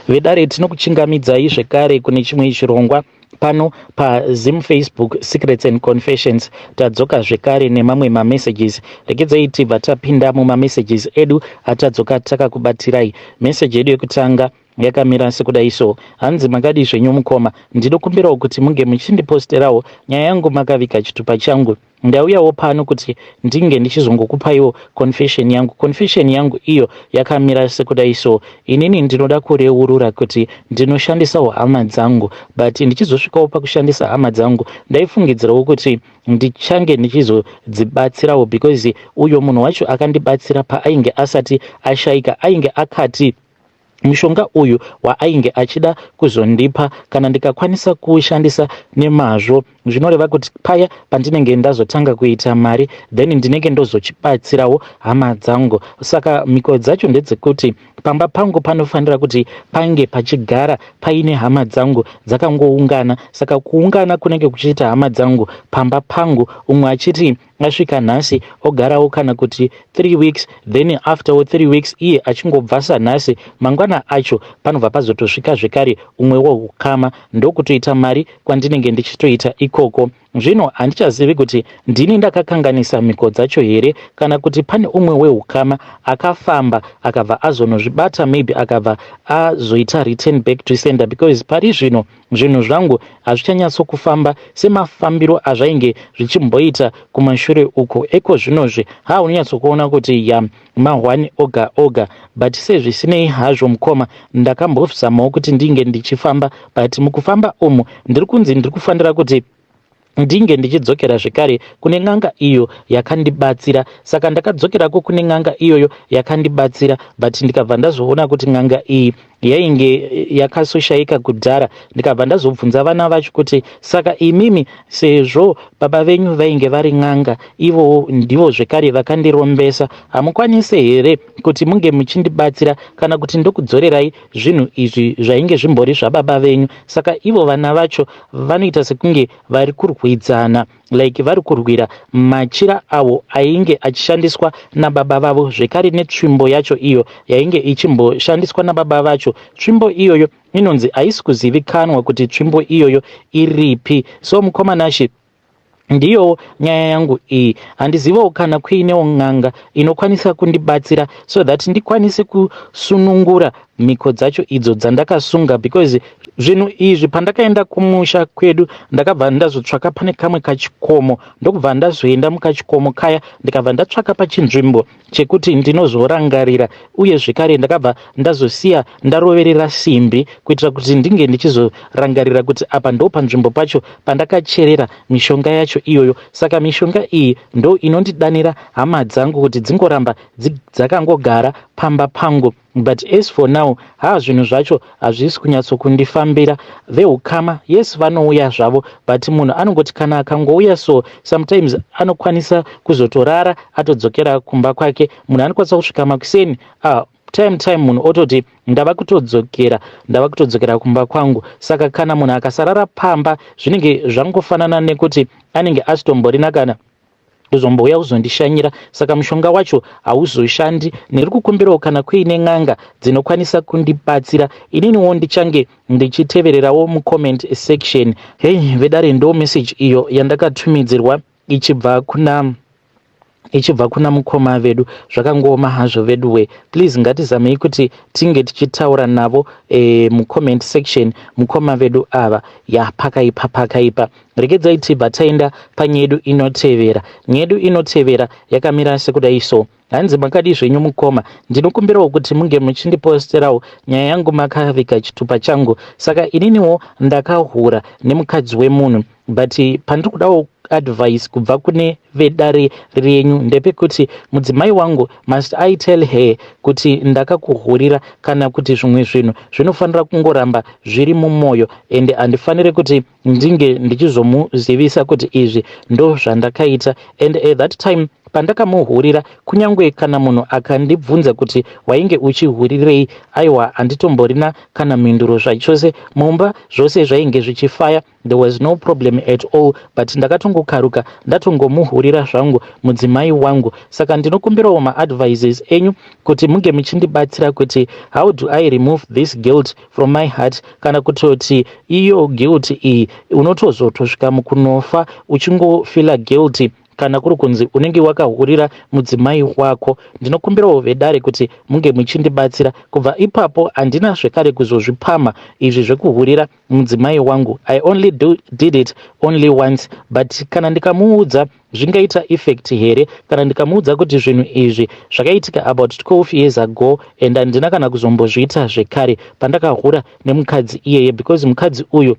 Vedare, tinokuchingamidzai zvekare kune chimwe chirongwa pano paZim Facebook Secrets and Confessions. Tadzoka zvekare nemamwe mamessages. Regedzai tibva tapinda mumamessages edu atadzoka takakubatirai. Meseji yedu yekutanga yakamira sekudai so. Hanzi, "Makadi zvenyu mukoma? Ndinokumbirawo kuti munge muchindiposterawo nyaya yangu makaviga chitupa changu. Ndauyawo pano kuti ndinge ndichizongokupaiwo confession yangu. Confession yangu iyo yakamira sekudai so. Inini ndinoda kureurura kuti ndinoshandisawo hama dzangu, but ndichizosvikawo pakushandisa hama dzangu, ndaifungidzirawo kuti ndichange ndichizodzibatsirawo, because uyo munhu wacho akandibatsira paainge asati ashayika ainge akati mushonga uyu waainge achida kuzondipa, kana ndikakwanisa kuushandisa nemazvo, zvinoreva kuti paya pandinenge ndazotanga kuita mari, then ndinenge ndozochibatsirawo hama dzangu. Saka mhiko dzacho ndedzekuti pamba pangu panofanira kuti pange pachigara paine hama dzangu dzakangoungana. Saka kuungana kunenge kuchiita hama dzangu pamba pangu, umwe achiti asvika nhasi ogarawo kana kuti 3 weeks, then after 3 weeks iye achingobva sanhasi, mangwana acho panobva pazotosvika zvekare umwewo ukama. Ndokutoita mari kwandinenge ndichitoita ikoko. Zvino handichazivi kuti ndini ndakakanganisa mhiko dzacho here, kana kuti pane umwe weukama akafamba akabva azonozvibata, maybe akabva azoita return back to sender, because pari zvino zvinhu zvangu hazvichanyatsokufamba semafambiro azvainge zvichimboita kumashure uko. Eko zvinozvi ha, unonyatsokuona kuti ya ma1 oga oga. But sezvisinei hazvo mukoma, ndakambozamawo kuti ndinge ndichifamba, but mukufamba umu ndiri kunzi ndiri kufanira kuti ndinge ndichidzokera zvekare kune n'anga iyo yakandibatsira. Saka ndakadzokerako kune n'anga iyoyo yakandibatsira, but ndikabva ndazoona kuti n'anga iyi yainge yakasoshayika kudhara. Ndikabva ndazobvunza vana vacho kuti, saka imimi, sezvo baba venyu vainge vari n'anga, ivowo ndivo zvekare vakandirombesa, hamukwanisi here kuti munge muchindibatsira, kana kuti ndokudzorerai zvinhu izvi zvainge zvimbori zvababa venyu? Saka ivo vana vacho vanoita sekunge vari kurwidzana, like vari kurwira machira avo ainge achishandiswa nababa vavo, zvekare netsvimbo yacho iyo yainge ichimboshandiswa nababa vacho. Tsvimbo iyoyo inonzi haisi kuzivikanwa kuti tsvimbo iyoyo iripi. So mukoma Nashe, ndiyo nyaya yangu iyi. Handizivawo kana kuinewo n'anga inokwanisa kundibatsira so that ndikwanise kusunungura mhiko dzacho idzo dzandakasunga, because zvinhu izvi, pandakaenda kumusha kwedu, ndakabva ndazotsvaka pane kamwe kachikomo, ndokubva ndazoenda mukachikomo kaya, ndikabva ndatsvaka pachinzvimbo chekuti ndinozorangarira. Uye zvekare ndakabva ndazosiya ndaroverera simbi kuitira kuti ndinge ndichizorangarira kuti apa ndo panzvimbo pacho pandakacherera mishonga yacho iyoyo. Saka mishonga iyi ndo inondidanira hama dzangu kuti dzingoramba dzakangogara pamba pangu. But as for now, ha, zvinhu zvacho hazvisi kunyatsokundifambira. Veukama, yes, vanouya zvavo, but munhu anongoti kana akangouya so, sometimes anokwanisa kuzotorara atodzokera kumba kwake. Munhu anokwanisa kusvika makuseni, ah, time time munhu ototi ndava kutodzokera, ndava kutodzokera kumba kwangu. Saka kana munhu akasarara pamba, zvinenge zvangofanana nekuti anenge asitomborina kana kuzombouya kuzondishanyira. Saka mushonga wacho hauzoshandi. Ndiri kukumbirawo kana kuine n'anga dzinokwanisa kundibatsira, ininiwo ndichange ndichitevererawo mucomment section. Hei vedare, ndo message iyo yandakatumidzirwa ichibva kuna mukoma vedu. Zvakangooma hazvo veduwe. Please, ngatizamei kuti tinge tichitaura navo mucomment section, mukoma vedu ava. Ya, pakaipa, pakaipa. Regedzai tibva taenda panyedu inotevera. Nyedu inotevera yakamira sekudai so. Hanzi, "Makadi zvenyu mukoma? Ndinokumbirawo kuti munge muchindiposterawo nyaya yangu makaviga chitupa changu. Saka ininiwo ndakahura nemukadzi wemunhu, but pandiri kudawo advice kubva kune vedare renyu ndepekuti mudzimai wangu, must I tell her kuti ndakakuhurira, kana kuti zvimwe zvinhu zvinofanira kungoramba zviri mumwoyo ende handifaniri kuti ndinge ndichizomuzivisa kuti izvi ndo zvandakaita? And at that time Pandakamuhurira, kunyange kana munhu akandibvunza kuti wainge uchihurirei, aiwa handitomborina kana mhinduro zvachose. Mumba zvose zvainge zvichifaya, there was no problem at all, but ndakatongokaruka ndatongomuhurira zvangu mudzimai wangu. Saka ndinokumbirawo maadvices enyu kuti munge muchindibatsira kuti how do I remove this guilt from my heart, kana kutoti iyo guilt iyi unotozotosvika mukunofa uchingofeela guilty kana kuri kunzi unenge wakahurira mudzimai wako. Ndinokumbirawo vedare kuti munge muchindibatsira. Kubva ipapo handina zvekare kuzozvipamha izvi zvekuhurira mudzimai wangu. I only did it only once, but kana ndikamuudza zvingaita effect here, kana ndikamuudza kuti zvinhu izvi zvakaitika about 12 years ago and handina kana kuzombozviita zvekare pandakahura nemukadzi iyeye, because mukadzi uyu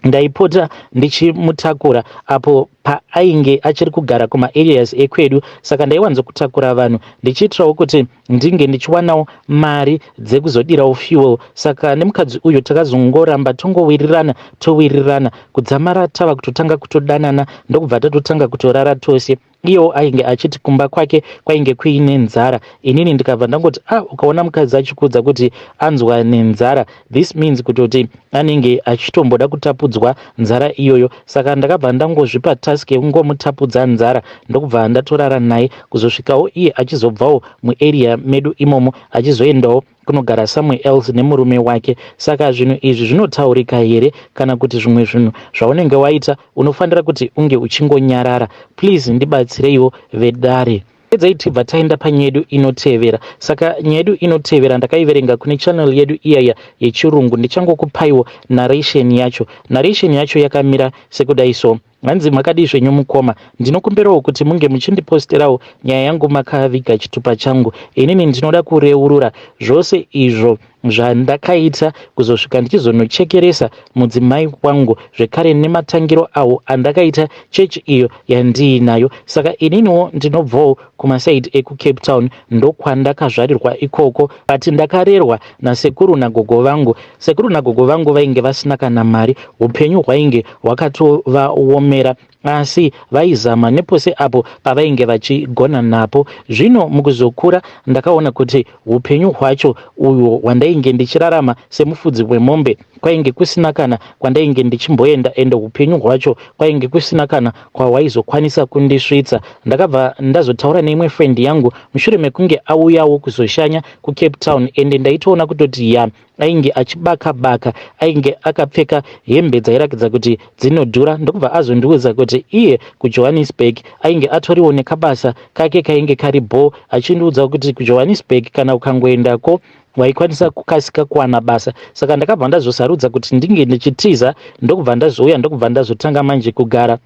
ndaipota ndichimutakura apo paainge achiri kugara kumaareas ekwedu. Saka ndaiwanzokutakura vanhu ndichiitirawo kuti ndinge ndichiwanawo mari dzekuzodirawo fuel. Saka nemukadzi uyu takazongoramba tongowirirana, towirirana kudzamara tava kutotanga kutodanana, ndokubva tatotanga kutorara tose. Iyewo ainge achiti kumba kwake kwainge kuine nzara. Inini ndikabva ndangoti, "Ah, ukaona mukadzi achikudza kuti anzwa nenzara, this means kutoti anenge achitomboda kutapudzwa nzara iyoyo." Saka ndakabva ndangozvipa task yekungomutapudza nzara, ndokubva ndatorara naye kuzosvikawo iye achizobvawo muarea medu imomo, achizoendawo kunogara somewhere else nemurume wake. Saka zvinhu izvi zvinotaurika here, kana kuti zvimwe zvinhu zvaunenge waita unofanira kuti unge uchingonyarara? Please ndibatsireiwo vedare. Edzai tibva taenda panyaya yedu inotevera. Saka nyaya yedu inotevera ndakaiverenga kune channel yedu iyaya yechirungu. Ndichangokupaiwo narration yacho. Narration yacho yakamira sekudai so. Hanzi, "Makadii zvenyu mukoma? Ndinokumbirawo kuti munge muchindiposterawo nyaya yangu makaviga chitupa changu. Inini ndinoda kureurura zvose izvo zvandakaita kuzosvika ndichizonochekeresa mudzimai wangu, zvekare nematangiro awo andakaita chechi iyo yandiinayo. Saka ininiwo ndinobvawo kumasaidi ekuCape Town, ndokwandakazvarirwa ikoko, but ndakarerwa nasekuru nagogo vangu. Sekuru nagogo vangu vainge vasina kana mari, upenyu hwainge hwakatovaomera, asi vaizama nepose apo pavainge vachigona napo. Zvino mukuzokura ndakaona kuti upenyu hwacho uhwo hwandainge ndichirarama semufudzi wemombe kwainge kusina kana kwandainge ndichimboenda, ende upenyu hwacho kwainge kusina kana kwahwaizokwanisa kundisvitsa. Ndakabva ndazotaura neimwe friend yangu mushure mekunge auyawo kuzoshanya kuCape Town, ende ndaitoona kutoti ya, ainge achibaka baka, ainge akapfeka hembe dzairakidza kuti dzinodhura. Ndokubva azondiudza kuti iye kuJohannesburg ainge atoriwo nekabasa kake kainge kari bho, achindiudza kuti kuJohannesburg kana ukangoendako waikwanisa kukasika kuwana basa. Saka ndakabva ndazosarudza kuti ndinge ndichitiza, ndokubva ndazouya, ndokubva ndazotanga manje kugara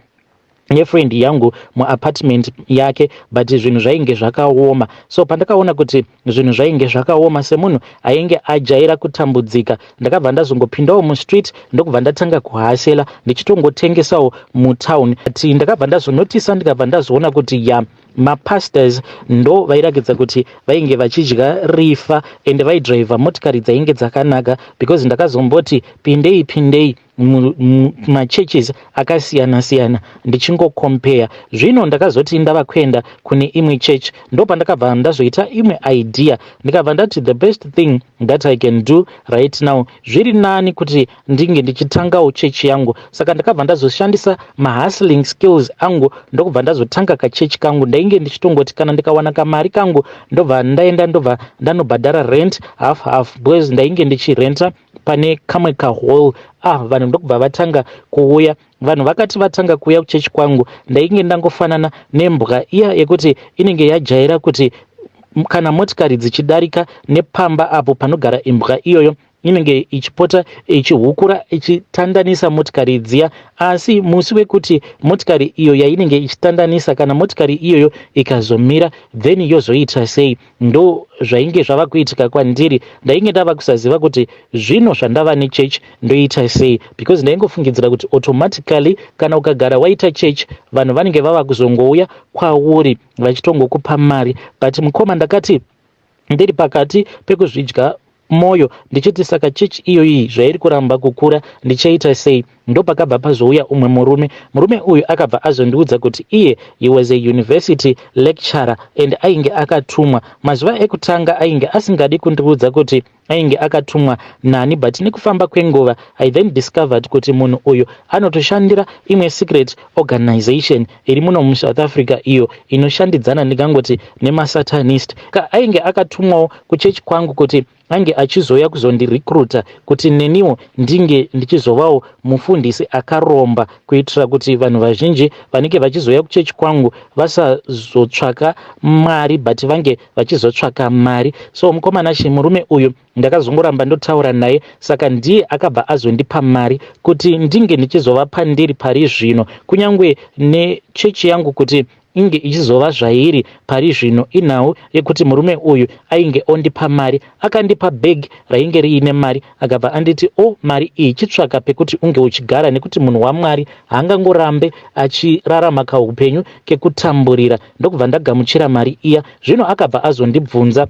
nefriend yangu muapartment yake, but zvinhu zvainge zvakaoma. So pandakaona kuti zvinhu zvainge zvakaoma, semunhu ainge ajaira kutambudzika, ndakabva ndazongopindawo mustreet, ndokubva ndatanga kuhustler ndichitongotengesawo mutown. But ndakabva ndazonotisa, ndikabva ndazoona kuti ya, mapastors ndo vairakidza kuti vainge vachidya rifa, ende vaidhiraivha motikari dzainge dzakanaka, because ndakazomboti pindei pindei mumachurches akasiyana siyana ndichingocompare. Zvino ndakazoti ndava kuenda kune imwe church, ndo pandakabva ndazoita imwe idea. Ndikabva ndati the best thing that I can do right now, zviri nani kuti ndinge ndichitangawo chechi yangu. Saka ndakabva ndazoshandisa mahustling skills angu, ndokubva ndazotanga kachechi kangu. Ndainge ndichitongoti kana ndikawana kamari kangu, ndobva ndaenda, ndobva ndanobhadhara rent half half, because ndainge ndichirenta pane kamwe kahall. Ah, vanhu ndokubva vatanga kuuya. Vanhu vakati vatanga kuuya kuchechi kwangu, ndainge ndangofanana nembwa iya yekuti inenge yajaira kuti kana motikari dzichidarika nepamba apo panogara imbwa iyoyo, inenge ichipota ichihukura ichitandanisa motikari dziya. Asi musi wekuti motikari iyo yainenge ichitandanisa, kana motikari iyoyo ikazomira, then yozoita sei? Ndo zvainge zvava kuitika kwandiri. Ndainge ndava kusaziva kuti zvino zvandava nechechi ndoita sei, because ndaingofungidzira kuti automatically kana ukagara waita chechi, vanhu vanenge vava kuzongouya kwauri vachitongokupa mari. But mukoma, ndakati ndiri pakati pekuzvidya mwoyo ndichiti saka chechi iyoyi zvairi kuramba kukura, ndichaita sei? Ndopakabva pazouya umwe murume. Murume uyu akabva azondiudza kuti iye he was a university lecturer and ainge akatumwa. Mazuva ekutanga ainge asingadi kundiudza kuti ainge akatumwa nani, but nekufamba kwenguva I then discovered kuti munhu uyu anotoshandira imwe secret organization iri muno muSouth Africa, iyo inoshandidzana, ndingangoti, nemasatanist. Ainge akatumwawo kuchechi kwangu kuti ange achizouya kuzondirecruita kuti neniwo ndinge ndichizovawo mufundisi akaromba, kuitira kuti vanhu vazhinji vanenge vachizouya kuchechi kwangu vasazotsvaka Mwari but vange vachizotsvaka mari. So mukomana chi, murume uyu ndakazongoramba ndotaura naye, saka ndiye akabva azondipa mari kuti ndinge ndichizova pandiri pari zvino, kunyange nechechi yangu kuti inge ichizova zvairi pari zvino. Inhau yekuti murume uyu ainge ondipa mari. Akandipa bhegi rainge riine mari, akabva anditi, "O oh, mari iyi, chitsvaka pekuti unge uchigara, nekuti munhu waMwari haangangorambe achirarama kaupenyu kekutamburira." Ndokubva ndagamuchira mari iya. Zvino akabva azondibvunza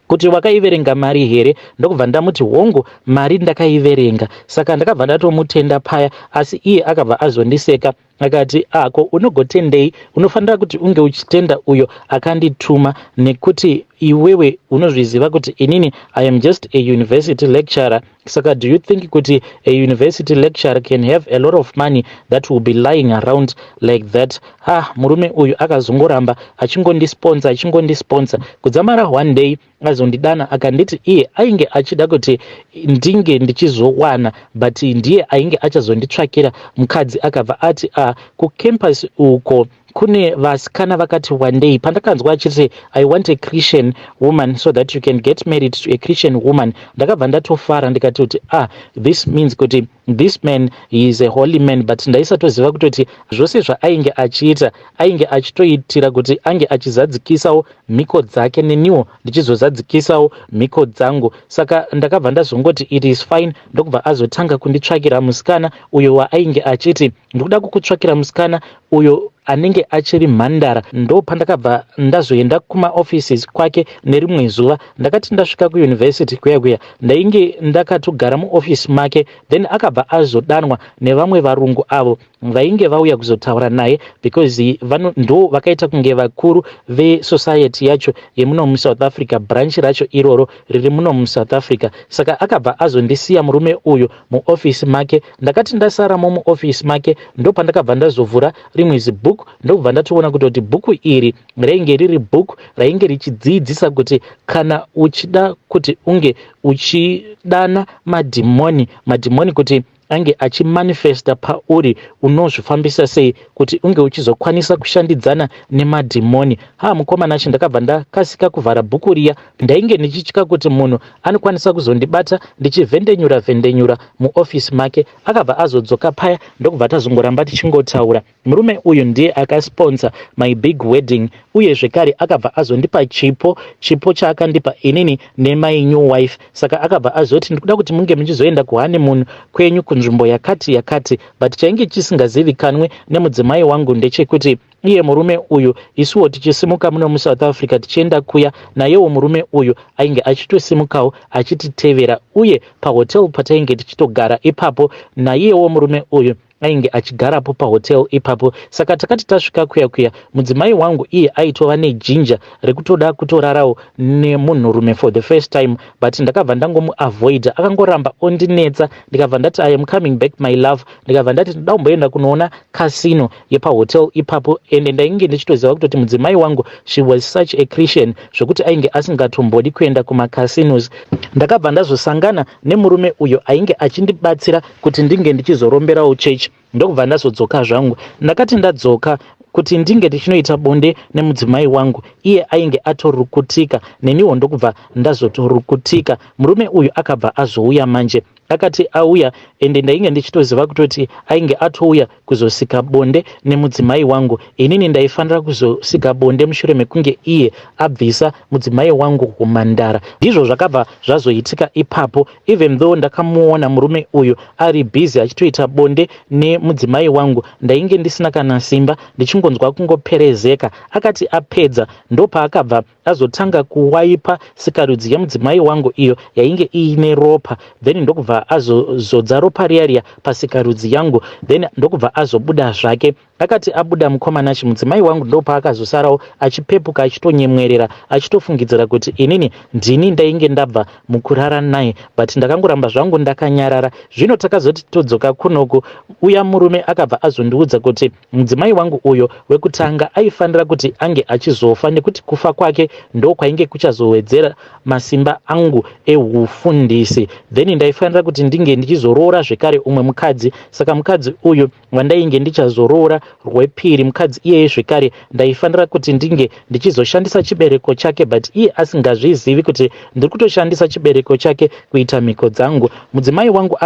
kuti, "Wakaiverenga mari here?" Ndokubva ndamuti, "Hongu, mari ndakaiverenga." Saka ndakabva ndatomutenda paya, asi iye akabva azondiseka akati, "Ako unogotendei? Unofanira kuti unge uchitenda uyo akandituma, nekuti iwewe unozviziva kuti inini I am just a university lecturer. Saka do you think kuti a university lecturer can have a lot of money that will be lying around like that?" Ha, murume uyu akazongoramba achingondisponsa, achingondisponsa, kudzamara one day azondidana akanditi iye ainge achida kuti ndinge ndichizowana, but ndiye ainge achazonditsvakira mukadzi. Akabva ati, "A kucampus uko kune vasikana vakati wandei." Pandakanzwa achiti, "I want a Christian woman so that you can get married to a Christian woman," ndakabva ndatofara, ndikati kuti, "Ah, this means kuti this man, he is a holy man." But ndaisatoziva kutoti zvose zvaainge achiita, ainge achitoitira kuti ange achizadzikisawo mhiko dzake, neniwo ndichizozadzikisawo mhiko dzangu. Saka ndakabva ndazongoti, "It is fine." Ndokubva azotanga kunditsvakira musikana uyo waainge achiti, "Ndikuda kukutsvakira musikana uyo anenge achiri mhandara." Ndo pandakabva ndazoenda kumaoffices kwake nerimwe zuva. Ndakati ndasvika kuyunivhesiti kuya kuya, ndainge ndakatogara muofisi make. Then akabva azodanwa nevamwe varungu avo vainge vauya kuzotaura naye, because ndo vakaita kunge vakuru vesociety yacho yemuno muSouth Africa, branch racho iroro riri muno muSouth Africa. Saka akabva azondisiya murume uyu muofisi make. Ndakati ndasaramo muofisi make, ndo pandakabva ndazovhura rimwe zibhuku, ndokubva ndatoona kutoti bhuku iri rainge riri bhuku rainge richidzidzisa kuti kana uchida kuti unge uchidana madhimoni, madhimoni kuti ange achimanifesta pauri, unozvifambisa sei kuti unge uchizokwanisa kushandidzana nemadhimoni. Ha, mukomana acho, ndakabva ndakasika kuvhara bhuku riya. Ndainge ndichitya kuti munhu anokwanisa kuzondibata ndichivhendenyura vhendenyura muofisi make. Akabva azodzoka paya, ndokubva tazongoramba tichingotaura. Murume uyu ndiye akasponsa my big wedding, uye zvekare akabva azondipa chipo. Chipo chaakandipa inini nemy new wife, saka akabva azoti, "Ndikuda kuti munge muchizoenda kuhoneymoon kwenyu kunzvimbo yakati yakati." But chainge chisingazivikanwe nemudzimai wangu ndechekuti iye murume uyu, isuwo tichisimuka muno muSouth Africa tichienda kuya, nayewo murume uyu ainge achitosimukawo achititevera, uye pahotel patainge tichitogara ipapo, naiyewo murume uyu ainge achigarapo pahotel ipapo. Saka takati tasvika kuya kuya, mudzimai wangu iye aitova nejinja rekutoda kutorarawo nemunhurume for the first time, but ndakabva ndangomuavoida. Akangoramba ondinetsa. Ndikabva ndati, "I am coming back, my love." Ndikabva ndati ndoda kumboenda kunoona casino yepahotel ipapo. Ende ndainge ndichitoziva kutoti mudzimai wangu, she was such a Christian zvokuti ainge asingatombodi kuenda kumacasinos. Ndakabva ndazosangana nemurume uyo ainge achindibatsira kuti ndinge ndichizoromberawo chechi, ndokubva ndazodzoka zvangu. Ndakati ndadzoka kuti ndinge ndichinoita bonde nemudzimai wangu, iye ainge atorukutika, neniwo ndokubva ndazotorukutika. Murume uyu akabva azouya manje. Akati auya, ende ndainge ndichitoziva kutoti ainge atouya kuzosika bonde nemudzimai wangu. Inini ndaifanira kuzosika bonde mushure mekunge iye abvisa mudzimai wangu humandara. Ndizvo zvakabva zvazoitika ipapo. Even though ndakamuona murume uyu ari busy achitoita bonde nemudzimai wangu, ndainge ndisina kana simba, ndichingomutarisa. Ndakangonzwa kungoperezeka. Akati apedza ndopaakabva azotanga kuwaipa sikarudzi yemudzimai wangu iyo yainge iine ropa, then ndokubva azozodza ropa riya riya pasikarudzi yangu, then ndokubva azobuda zvake. Akati abuda mukomana chimudzimai wangu ndopaakazosarawo achipepuka, achitonyemwerera, achitofungidzira kuti inini ndini ndainge ndabva mukurara naye, but ndakangoramba zvangu ndakanyarara. Zvino takazoti todzoka kunoku, uya murume akabva azondiudza kuti mudzimai wangu uyo wekutanga aifanira kuti ange achizofa, nekuti kufa kwake ndokwainge kuchazowedzera masimba angu ehufundisi. Then ndaifanira kuti ndinge ndichizoroora zvekare umwe mukadzi. Saka mukadzi uyu wandainge ndichazoroora rwepiri, mukadzi iyeye zvekare ndaifanira kuti ndinge ndichizoshandisa chibereko chake, but iye asingazvizivi kuti ndiri kutoshandisa chibereko chake kuita mhiko dzangu. Mudzimai wangu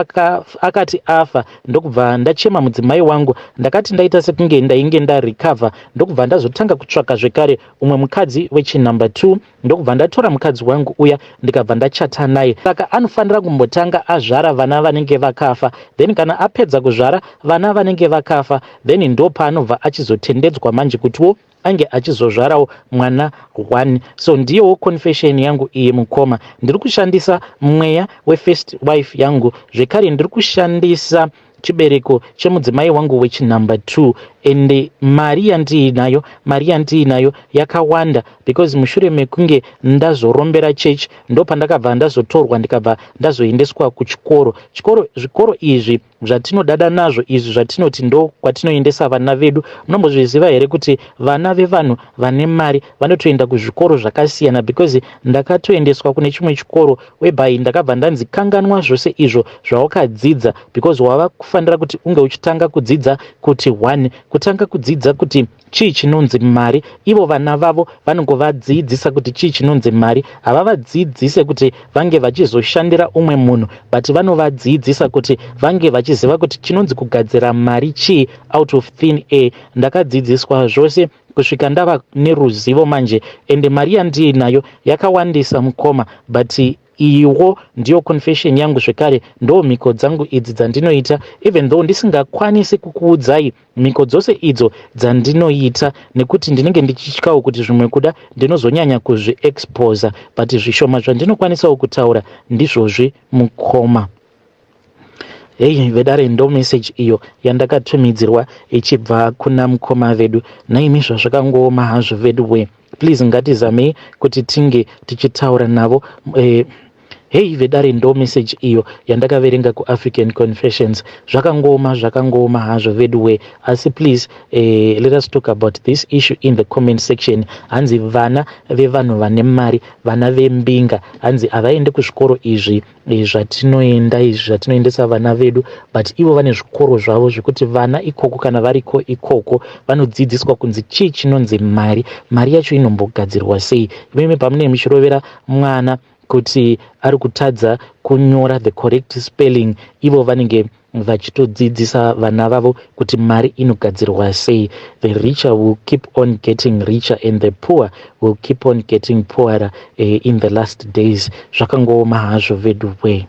akati afa, ndokubva ndachema mudzimai wangu. Ndakati ndaita sekunge ndainge ndarecover, ndokubva ndazotanga kutsvaka zvekare umwe mukadzi wechinumber 2, ndokubva ndatora mukadzi wangu uya, ndikabva ndachata naye. Saka anofanira kumbotanga azvara vana vanenge vakafa, then kana apedza kuzvara vana vanenge vakafa, then ndopaanobva achizotendedzwa manje kutiwo ange achizozvarawo mwana 1. So ndiyowo confession yangu iyi, mukoma. Ndiri kushandisa mweya wefirst wife yangu, zvekare ndiri kushandisa chibereko chemudzimai wangu wechinumber 2. Ende mari yandiinayo, mari yandiinayo yakawanda, because mushure mekunge ndazorombera chechi, ndo pandakabva ndazotorwa, ndikabva ndazoendeswa kuchikoro. Chikoro, zvikoro izvi zvatinodada nazvo izvi, zvatinoti ndo kwatinoendesa vana vedu, munombozviziva here kuti vana vevanhu vane mari vanotoenda kuzvikoro zvakasiyana? Because ndakatoendeswa kune chimwe chikoro whereby ndakabva ndanzi, "Kanganwa zvose izvo zvawakadzidza, because wava kufanira kuti unge uchitanga kudzidza kuti one, kutanga kudzidza kuti chii chinonzi mari." Ivo vana vavo vanongovadzidzisa kuti chii chinonzi mari. Havavadzidzise kuti vange vachizoshandira umwe munhu, but vanovadzidzisa kuti vange vachiziva kuti chinonzi kugadzira mari chii out of thin air. Ndakadzidziswa zvose kusvika ndava neruzivo manje, ende mari yandiinayo yakawandisa, mukoma. But iwo ndiyo confession yangu zvekare, ndo mhiko dzangu idzi dzandinoita, even though ndisingakwanisi kukuudzai mhiko dzose idzo dzandinoita, nekuti ndinenge ndichityawo kuti zvimwe kuda ndinozonyanya kuzviexposa, but zvishoma zvandinokwanisawo kutaura ndizvozvi, mukoma. Hei vedare, ndo message iyo yandakatumidzirwa ichibva kuna mukoma vedu. Naimi, zvazvakangooma hazvo vedu we. Please, ngatizamei kuti tinge tichitaura navo. Hei vedare, ndo message iyo yandakaverenga kuAfrican Confessions. Zvakangooma, zvakangooma hazvo vedu we. Asi please, let us talk about this issue in the comment section. Hanzi vana vevanhu vane mari, vana vembinga, hanzi havaende kuzvikoro izvi zvatinoenda izvi, zvatinoendesa vana vedu, but ivo vane zvikoro zvavo zvekuti vana ikoko, kana variko ikoko, vanodzidziswa kunzi chii chinonzi mari, mari yacho inombogadzirwa sei. Imimi pamunenge muchirovera mwana kuti ari kutadza kunyora the correct spelling, ivo vanenge vachitodzidzisa vana vavo kuti mari inogadzirwa sei. The richer will keep on getting richer and the poor will keep on getting poorer in the last days. Zvakangooma hazvo vedu we.